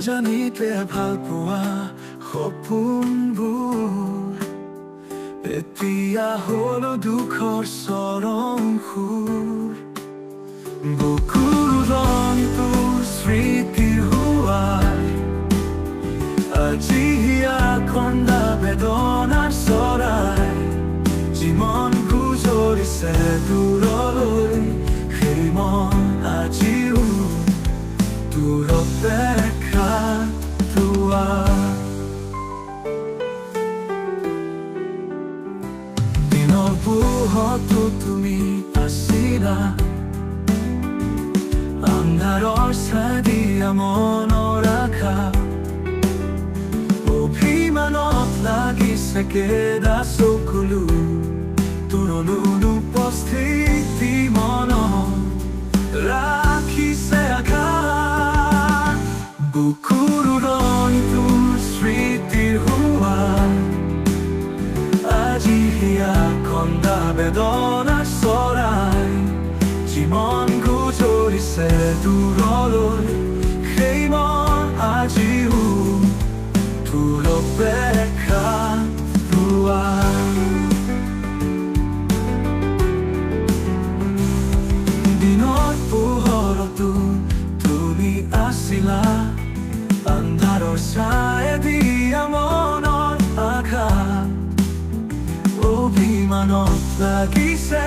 অজানিতে ভাল পোৱা সপোনবোৰ এতিয়া হ'ল দুখৰ চৰম সুৰ। বুকুৰ ৰংটো স্মৃতিৰ হোৱাৰ আজি হিয়া খন্দা বেদনাৰ চৰাই। জীৱন গুজৰিছে দূৰলৈ, সেই মন আজিও তোৰ অপেক্ষাত দুৱাৰ। দিনৰ পোহৰতো তুমি আছিলা, আন্ধাৰৰ ছাঁ দিয়া মনৰ আশা। অভিমানত লাগিছে কেদা চকুলো, তোৰ অনুপস্থিতি মনত ৰাখিছে আঘাত। বুকুৰ ৰংটো স্মৃতিৰ হোৱাৰ আজি হিয়া খন্দা বেদনা চৰাই। জীৱন গুজৰিছে দূৰলৈ, সেই মন আজিও তোৰ অপেক্ষাত দুৱাৰ। দিনৰ পোহৰতো তুমি আছিলা, আন্ধাৰৰ ছাঁ দিয়া মনৰ আঘাত। অভিমানত লাগিছে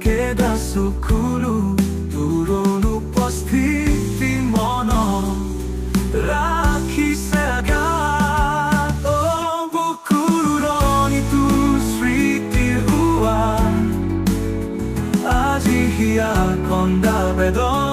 কেদা চকুলো, তোৰ অনুপস্থিতি মনত ৰাখিছে আঘাত। অ' বুকুৰ ৰংটো স্মৃতিৰ হোৱা আজি হিয়া খন্দা বেদনা